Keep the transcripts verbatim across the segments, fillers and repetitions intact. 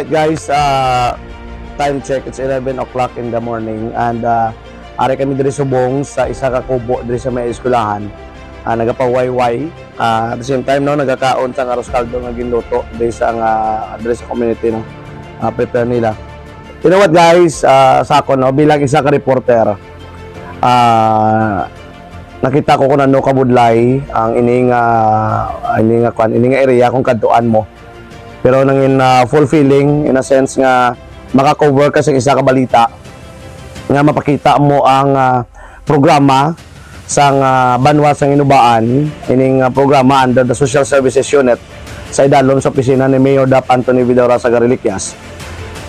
Guys, uh, time check, it's eleven o'clock in the morning, and uh, ari kami diri subong sa isa ka kubo diri sa may eskwelahan. Uh, nagapawayway. Uh, at the same time, no, nagakaon sa arroz caldo nga ginluto diri sa, nga, diri sa community, no, uh, prepare nila. You know what, guys? Uh, sa ako, no, bilang isa ka reporter, uh, nakita ko kung ano kabudlay ang ining, uh, ining, uh, kwan, ining area kung kadtuan mo. Pero nangin, ah, fulfilling in a sense nga maka-cover ka sa isa ka balita nga mapakita mo ang, ah, programa sang, ah, banwa sang Inubaan, ining, ah, programa under the Social Services Unit sa idalom sa opisina ni Mayor Dap Anthony Vidaurasa Gariliquias.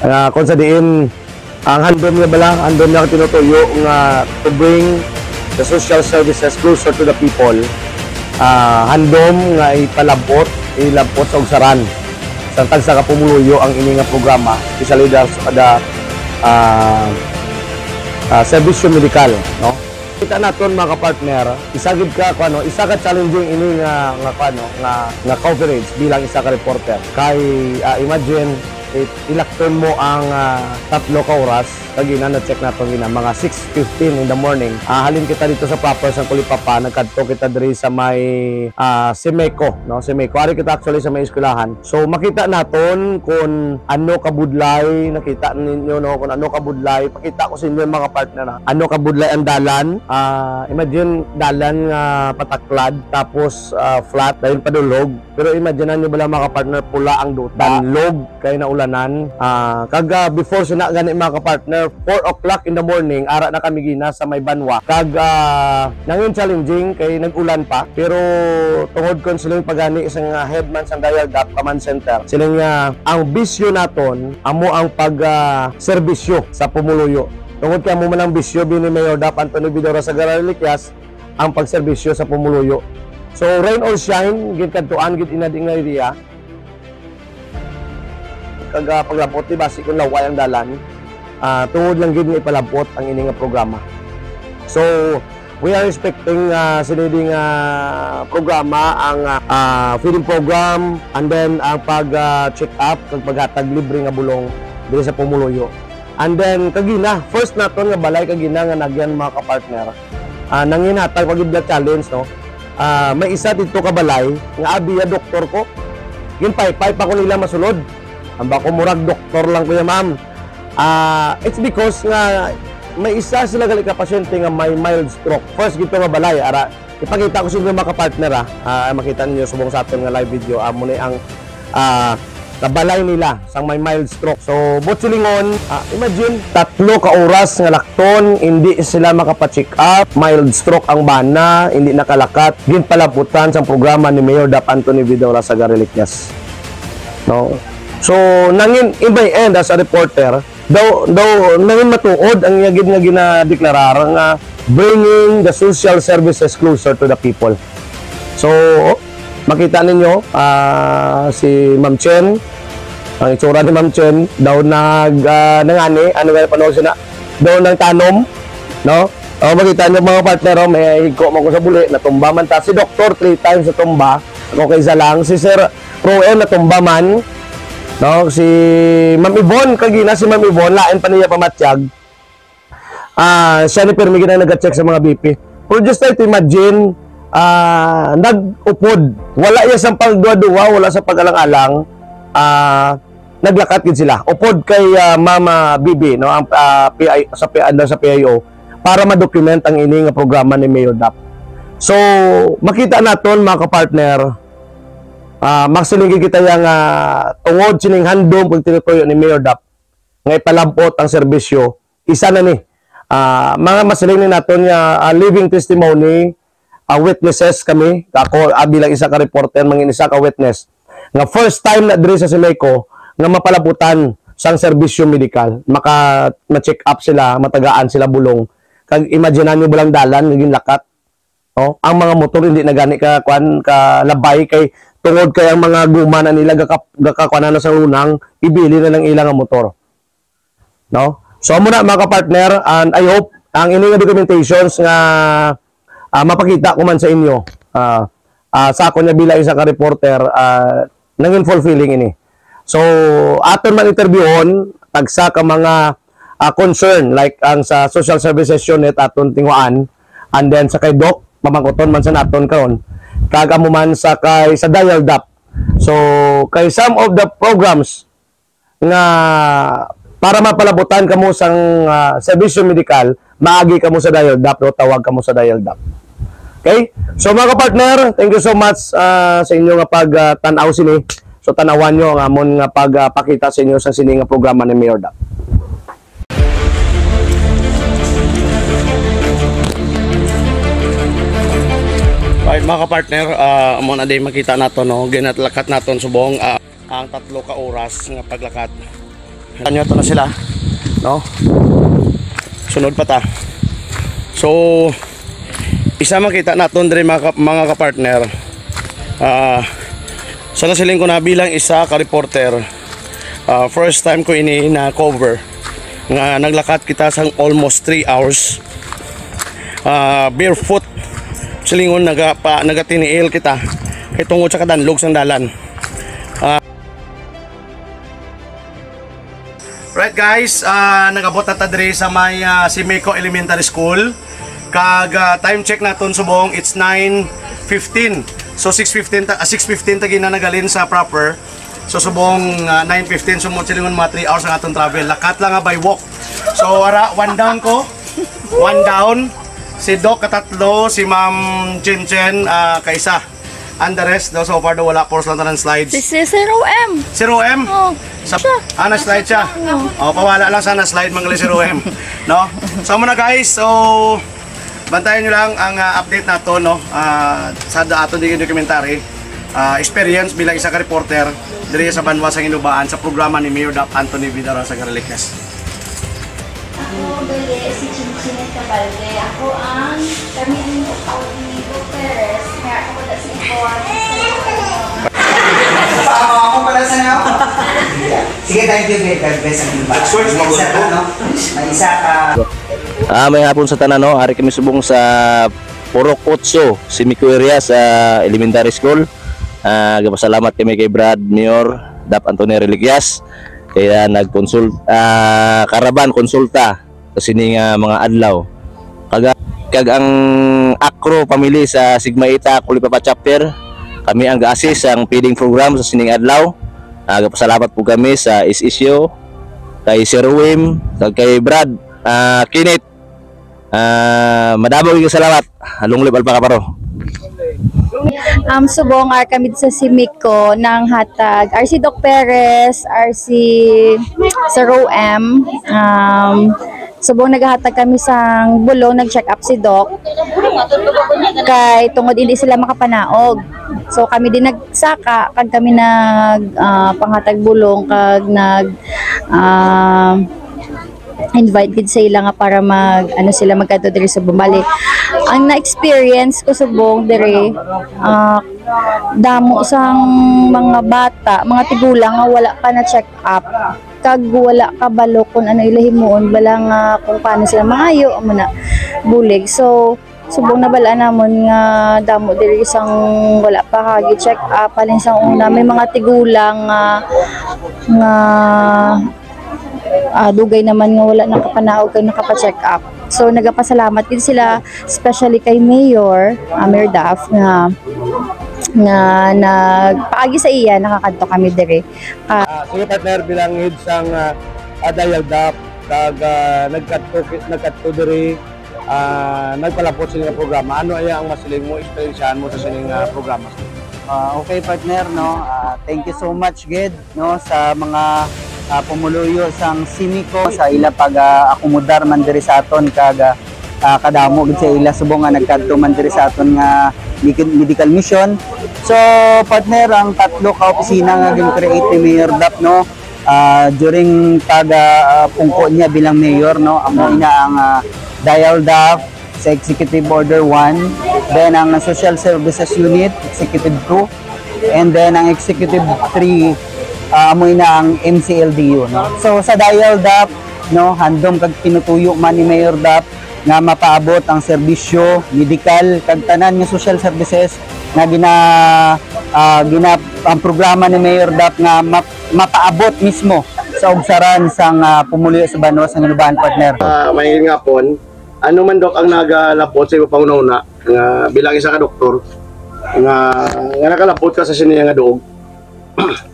Nga kung sa diin ang handom niya bala, handom niya tinutuyo nga to bring the social services closer to the people. Ah, handom nga ipalabot, ilabot sa ugsaran sa tagsa ka pumuluyo ang ini nga programa, especially the, the, ah, ah, serbisyo medikal, no? Kita naton, mga kapartner, isa gid ka, kuno, isa ka challenging ini nga, nga, kuno, nga, nga coverage bilang isa ka reporter. Kay, ah, imagine, it, ilakton mo ang, ah, tatlo ka oras, kag ina na-check naton gina, mga six fifteen in the morning. Ah, halin kita dito sa proper sang Colipapa, nagkadto kita diri sa may, ah, Semeco, no? Semeco. Ari kita actually sa may eskwelahan. So, makita naton kung ano kabudlay, nakita ninyo, no, kung ano kabudlay. Pakita ko sa inyo, mga partner, ha. Ano kabudlay ang dalan. Ah, imagine, dalan nga pataklad, tapos, ah, flat, dayon padulhog. Pero imagine nyo bala, mga kapartner, pula ang duta. Danlog kay naulanan. Ah, kag, ah, before sina gani, mga kapartner, four o'clock in the morning, ara na kami gina sa may banwa. Kag, ah, nangin challenging kay nag-ulan pa. Pero tungod kon siling pagani sa nga headman sang Dial Gap Command Center, siling nga ang bisyo naton amo ang pag, ah, serbisyo sa pumuluyo. Tungod kay amo man ang bisyo bini Mayor Dap Anthony Vidora sa Garalikyas, ang pagserbisyo sa pumuluyo. So, rain or shine, gid kadtuan gid ina di nga area. Kag, ah, paglabot, di basi kung laway ang dalan, ah, tungod lang gid nga ipalabot ang ini nga programa. So, we are expecting, ah, sini di nga programa ang, ah, ah, feeding program, and then ang pag, ah, check up kag paghatag libre nga bulong diri sa pumuluyo. And then, kagina, first naton nga balay kagina nga nagyan, mga kapartner. Ah, nanginhatag pa gid na challenge, no? Ah, may isa dito ka balay nga abi ya doktor ko. Ginpaypay pa ko nila masulod. Ang ba ko murag doktor lang ko ya, ma'am. Ah, it's because nga may isa sila gali ka pasyente nga may mild stroke. First gito nga balay, ara, ipakita ko sa inyo, mga kapartner, ah. Ah, makita ninyo subong sa aton nga live video, amo ni ang, ah, kabalay nila sang may mild stroke. So, buot silingon, ah, imagine, tatlo ka oras nga lakton, hindi sila makapa-check up, mild stroke ang bana, hindi nakalakat, ginpalaputan sang programa ni Mayor Dap Anthony Vidora sa Garilikyas. No? So, nangin, in my end, as a reporter, daw, daw, nangin matuod ang iya gid nga ginadeklarar nga bringing the social services closer to the people. So, makita ninyo, ah, si Ma'am Chen, ang itsura ni Ma'am Chen, daw nag, ah, nangani, ano nga panawag sina, daw nang tanom, no? O, makita nyo, mga partner, oh, may higko mo ko sa buli, natumba man ta. Si Doktor, three times natumba. Ako kay isa lang. Si Sir Roel, natumba man. No? Si Ma'am Yvonne, kagina si Ma'am Yvonne, lain pa niya pamatyag. Ah, siya ni pirmi gid ang nag-check sa mga B P. Pero just try to imagine, ah, nag-upod. Wala iya sang pagduwa-duwa, wala sa pag-alang-alang. Ah, naglakat gid sila. Upod kay, ah, Mama Bibi, no, ang, ah, P I, sa P I, under sa P I O, para ma-document ang ini nga programa ni Mayor Dap. So, makita naton, mga kapartner, ah, magsiling gid kita ya nga tungod sining handom kag tinutuyo ni Mayor Dap nga ipalabot ang serbisyo, isa na ni, ah, mga masiling ni naton nga, ah, living testimony, ah, witnesses kami. Ako, ah, bilang isa ka reporter, mangin isa ka witness, nga first time na diri sa Semeco nga mapalabutan sang serbisyo medikal. Maka, ma-check up sila, matagaan sila bulong. Kag imagine nyo balang dalan nga ginlakat, no? Ang mga motor hindi na gani ka, kwan, ka labay kay tungod kay ang mga guma na nila gaka-, gakakuan na sa lunang, ibili na lang ila nga motor. No? So, amo na, mga kapartner, and I hope ang ini nga documentations nga, ah, mapakita ko man sa inyo, ah, ah, sa ako niya bilang isa ka reporter, ah, nangin fulfilling ini. So, aton man interviewon tagsa ka mga, ah, concern, like ang sa Social Services Unit aton tinguhaan, and then sa kay Doc, pamangkuton man sa naton karon, kag amo man sa kay sa Dial Dap. So, kay some of the programs nga para mapalabutan kamo sang, ah, serbisyo medikal, maagi kamo sa Dial Dap o tawag kamo sa Dial Dap. Okay? So, mga partner, thank you so much, ah, sa inyo nga pag, ah, tan-aw sini. So, tanawan nyo ang amon nga pagpakita sa inyo sa sini nga programa ni Mayor Dap. Right, mga kapartner, ah, amo na din makita nato, no? Ginalakat naton subong, ah, ang tatlo ka oras nga paglakat. Ano to na sila, no? Sunod pa ta. So, isa makita naton diri, mga ka-, mga kapartner. Ah, sa nasiling ko na bilang isa ka reporter, ah, first time ko ini na cover nga naglakat kita sang almost three hours. Ah, barefoot. Silingon naga pa, nagatiniil kita kay tungod sa kadanlog sang dalan. Ah, Right guys, ah, nag-abot na ta diri sa may, ah, Simico Elementary School. Kag, ah, time check naton subong, it's nine fifteen. So six fifteen ta, ah, six fifteen ta gina nagalin sa proper. So subong, ah, nine fifteen, so mo silingon mga three hours ang aton travel. Lakat lang nga by walk. So ara, one down ko. One down. Si Doc katatlo, si Ma'am Jen Jen, ah, kaisa. And the rest, no, so far daw wala, force lang tanan slides. Si, si, si Ro M. Si Ro M? Oh. Sa, siya. Ah, na-slide siya. Oh. Oh, pawala lang sana slide, mangli si Ro M. No? So, muna guys, so, bantayan nyo lang ang, ah, update nato, no? Ah, sa da-, aton ding documentary. Ah, experience bilang isa ka reporter diri sa banwa sa Ginubaan sa programa ni Mayor Dap Anthony Vidal sa Reliquias. Ako, gali, si Chinchin Cabalde. Ako ang, kami ang ni Doc Perez. Kaya ako wala sa ikuan. Ako, ako pala sa nao. Sige, thank you, babe. God bless ang iba. May isa ka, no? May isa ka. Ah, may hapon sa tanan, no? Ari kami subong sa Purok Otso, Simico area sa elementary school. Ah, gapasalamat kami kay Brad Mayor Dap Anthony Reliquias. Kaya nag-consult, ah, caravan konsulta sa sini nga mga adlaw. Kag, kag ang Acro family sa Sigmaita Culipapa Chapter, kami ang ga-assist sa feeding program sa sining adlaw. Ah, gapasalamat po kami sa S S U, kay Sir Wim, kag kay Brad, ah, Kinit. Ah, madamo gyud salamat. Long live Alpha Kaparo. Um, subong, ar kami sa Simico nang hatag, ar si Doc Perez, ar si Sir O M. Um, subong naghatag kami sang bulong, nag-check up si Doc. Kay tungod hindi sila makapanaog. So kami din nagsaka, kag kami nag, ah, panghatag bulong, kag nag, ah, invite gid sa ila nga para mag, ano, sila magkadto diri sa Bumbali. Ang na-experience ko subong diri, ah, damo sang mga bata, mga tigulang nga wala pa na-check up, kag wala kabalo kung ano ila himuon, bala nga kung paano sila mangayo, amo na, bulig. So, subong nabal-an namon nga damo diri sang wala pa ka gi-check up. Halin sang una, may mga tigulang nga, nga, ah, dugay naman nga wala nakapanaog kag nakapa-check up. So, nagapasalamat gid sila, especially kay Mayor, ah, Mayor Daf, nga, nga nagpaagi sa iya, nakakadto kami diri. Ah, sige, partner, bilang head sang, ah, ah, Dial Dap, kag, ah, nagkadto, nagkadto diri, ah, nagpalapot sila nga programa. Ano aya ang masiling mo, eksperyensyahan mo sa sining, ah, programa? Ah, okay, partner, no? Ah, thank you so much, gid, no, sa mga, ah, pumuluyo sang Simico sa ila pag, ah, akomodar man diri sa aton, kag, ah, ah, kadamo gid sa ila subong nga nagkadto man diri sa aton nga medi-, medical mission. So, partner, ang tatlo ka opisina nga gin-create ni Mayor Dap, no, ah, during pag, ah, pungko niya bilang mayor, no, amo ina ang, ah, Dial Daf sa Executive Order one, then ang Social Services Unit, Executive two, and then ang Executive three, ah, amo ina ang M C L D U, no. So, sa Dial Daf, no, handom kag pinutuyo man ni Mayor Dap nga mapaabot ang serbisyo, medikal, kag tanan nga social services nga gina, ah, gina, ang programa ni Mayor Dap nga map-, mapaabot mismo sa ugsaran sang, ah, pumuluyo sa banwa sang Ginubaan, partner? Ah, may nga pon, ano man, Doc, ang nagalabot sa imo panghunahuna nga bilang isa ka doktor nga, nga nakalabot ka sa sini nga duog?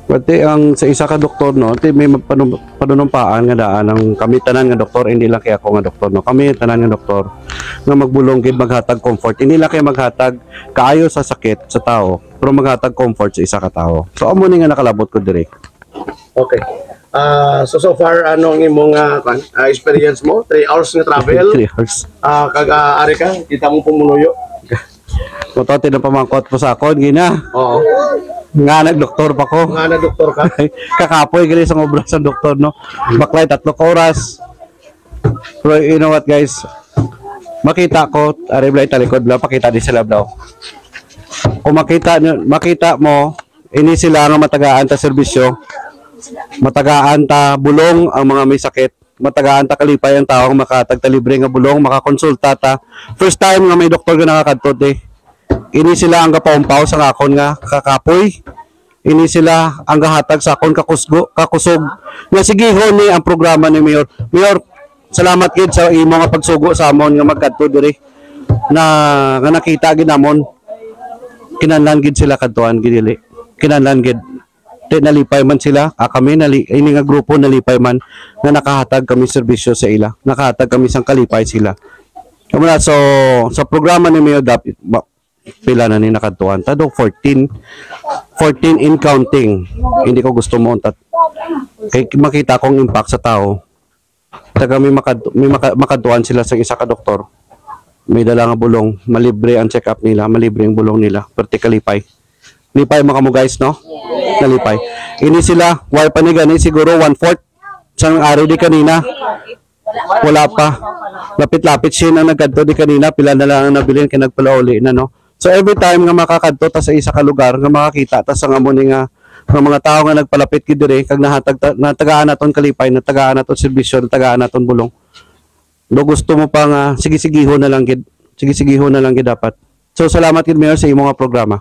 Pati ang sa isa ka doktor, no, ti may magpanum-, panunumpaan nga daan ang kami tanan nga doktor, hindi lang kay ako nga doktor, no. Kami tanan nga doktor nga magbulong gid maghatag comfort. Hindi lang kay maghatag kaayo sa sakit sa tao, pero maghatag comfort sa isa ka tawo. So, amo ni nga nakalabot ko diri. Okay. Ah, so, so far, ano ang imong, ah, kwan, ah, experience mo? Three hours nga travel? Three hours. Ah, kag, ah, ari ka, kita mo pumuluyo. Kutote na pamangkot po sa akon, gina. Oo. Nga nagdoktor pa ko. Nga nagdoktor ka? Kakapoy gali sang obra sa doktor, no? Baklay, tatlo ka oras. Pero you know what, guys? Makita ko, ari bla, italikod bla, pakita di sila bla. Kung makita nyo, makita mo, ini sila nga matagaan ta serbisyo, matagaan ta bulong ang mga may sakit, matagaan ta kalipay ang tawo nga makatag ta libre nga bulong, makakonsulta ta. First time nga may doktor nga nakakadto, eh. Ini sila ang gapaumpaw sa akon nga kakapoy. Ini sila ang gahatag sa akon kakusgo, kakusog nga sigihon ni ang programa ni Mayor. Mayor, salamat gid sa imo nga pagsugo sa amon nga magkadto diri na, nga nakita gid namon. Kinahanglan gid sila kadtuan gid dili. Kinahanglan gid. Di nalipay man sila, ah, kami nali, ini nga grupo nalipay man nga nakahatag kami serbisyo sa ila, nakahatag kami sang kalipay sila. Kamo na, so, sa programa ni Mayor Dap, ma-, pila na ni nakadtuan? Tado, fourteen, fourteen in counting. Hindi ko gusto mo untat. Kay makita kong impact sa tao. Taga may makad-, may maka-, makadtuan sila sa isa ka doktor. May dala nga bulong, malibre ang check-up nila, malibre ang bulong nila. Perte kalipay. Lipay mo kamo, guys, no? Nalipay. Ini sila, wala pa ni gani, siguro one-fourth sang ari di kanina. Wala pa. Lapit-lapit siya na nagkadto di kanina, pila na lang ang nabilin kay nagpalauli na, no? So, every time nga makakadto ta sa isa ka lugar, nga makakita ta sa nga mo ni nga, nga mga tao nga nagpalapit gid diri, kag nahatag ta-, natagaan naton kalipay, natagaan naton serbisyo, natagaan naton bulong. Do gusto mo pa nga, sige-sigihon na lang gid. Sige-sigihon na lang gid dapat. So, salamat gid, Mayor, sa imo nga programa.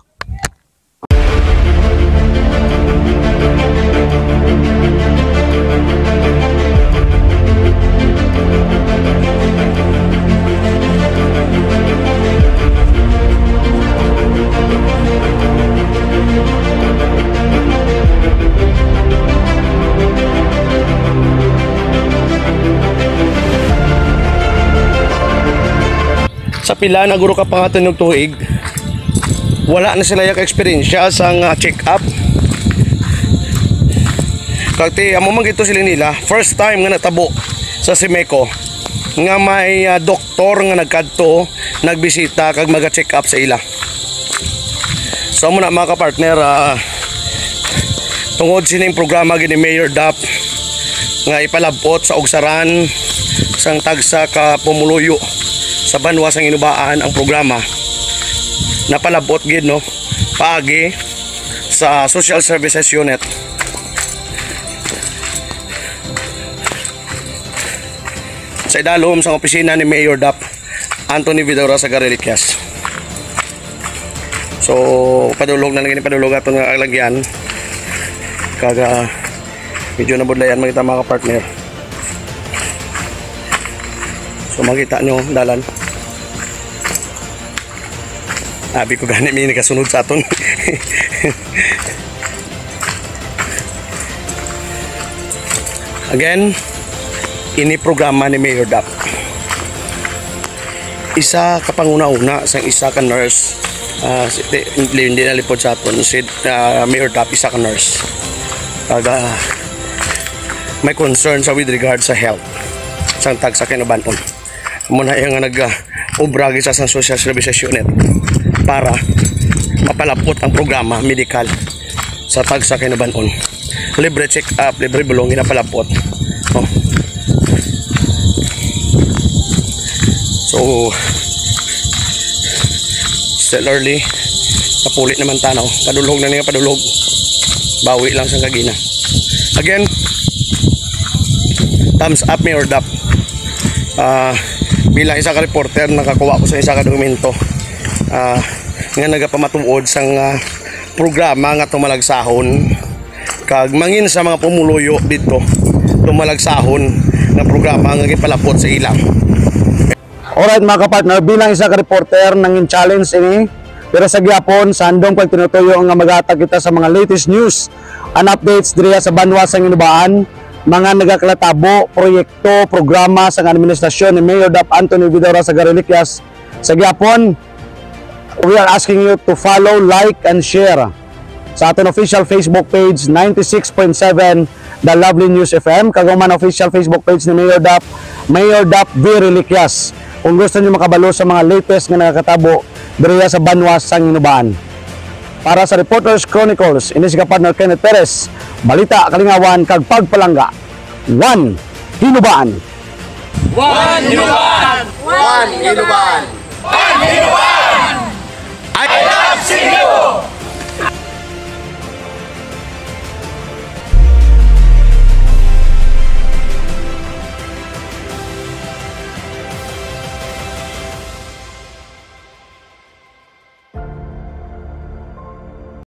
Sa pila na guro ka pangaton og tuig, wala na sila yung eksperyensya sa nga check-up. Kag ti, amo man gito sila nila, first time nga natabo sa Simeco nga may, ah, doktor nga nagkadto, nagbisita kag maga-check-up sa ila. So, amo na, mga ka-partner, ah, tungod sining programa gid ni Mayor Dap nga ipalabot sa ugsaran sang tagsa ka pumuluyo sa banwa sang Ginubaan ang programa, napalabot gid, no, paagi sa Social Services Unit sa idalom sang opisina ni Mayor Dap Anthony Vidora sa Gareliquias. So, padulog na lang gini, padulog aton nga alagyan. Kag, ah, medyo nabudlayan man kita, mga partner. So, makita nyo, dalan. Abi ko gani may nakasunod sa aton. Again, ini programa ni Mayor Dap. Isa ka panguna-una sang isa ka nurse, ah, si, di, hindi, hindi nalipod sa aton, si, ah, Mayor Dap, isa ka nurse. Kag, ah, may concern sa with regard sa health sang tagsa ka Ginubaan-on. Amo na iya nga nag, ah, obra gid sa, sa Social Services Unit para mapalapot ang programa medikal sa tagsa ka Ginubaan-on. Libre check-up, libre bulong, ginapalapot. Oh. So, still early. Napuli naman tanaw. Padulog na niya, padulog. Bawi lang sa kagina. Again, thumbs up, Mayor Dap. Ah, bilang isa ka reporter, nakakuha ko sa isa ka dokumento. Ah, nga nagapamatuod sang, ah, programa nga tumalagsahon kag mangin sa mga pumuluyo dito tumalagsahon nga programa nga gipalapot sa ila. Alright, mga kapartner, bilang isa ka reporter, nangin challenge ini, pero sa gihapon, sa handom kag tinutuyo nga maghatag kita sa mga latest news and updates diriya sa banwa sang Inubaan, mga nagakalatabo, proyekto, programa sang administrasyon ni Mayor Dap Anthony Vidal Razaga Reliquias. Sa gihapon, we are asking you to follow, like, and share sa aton official Facebook page, ninety-six point seven The Lovely News F M, kag human official Facebook page ni Mayor Dap, Mayor Dap V Reliquias, kung gusto niyo makabalo sa mga latest nga nakakatabo diriya sa banwa sang Inubaan. Para sa Reporters Chronicles, ini si kapartner Kenneth Perez, balita, kalingawan, kag pagpalangga. One Inubaan. One Inubaan! One Inubaan! One Inubaan! I love Cebu!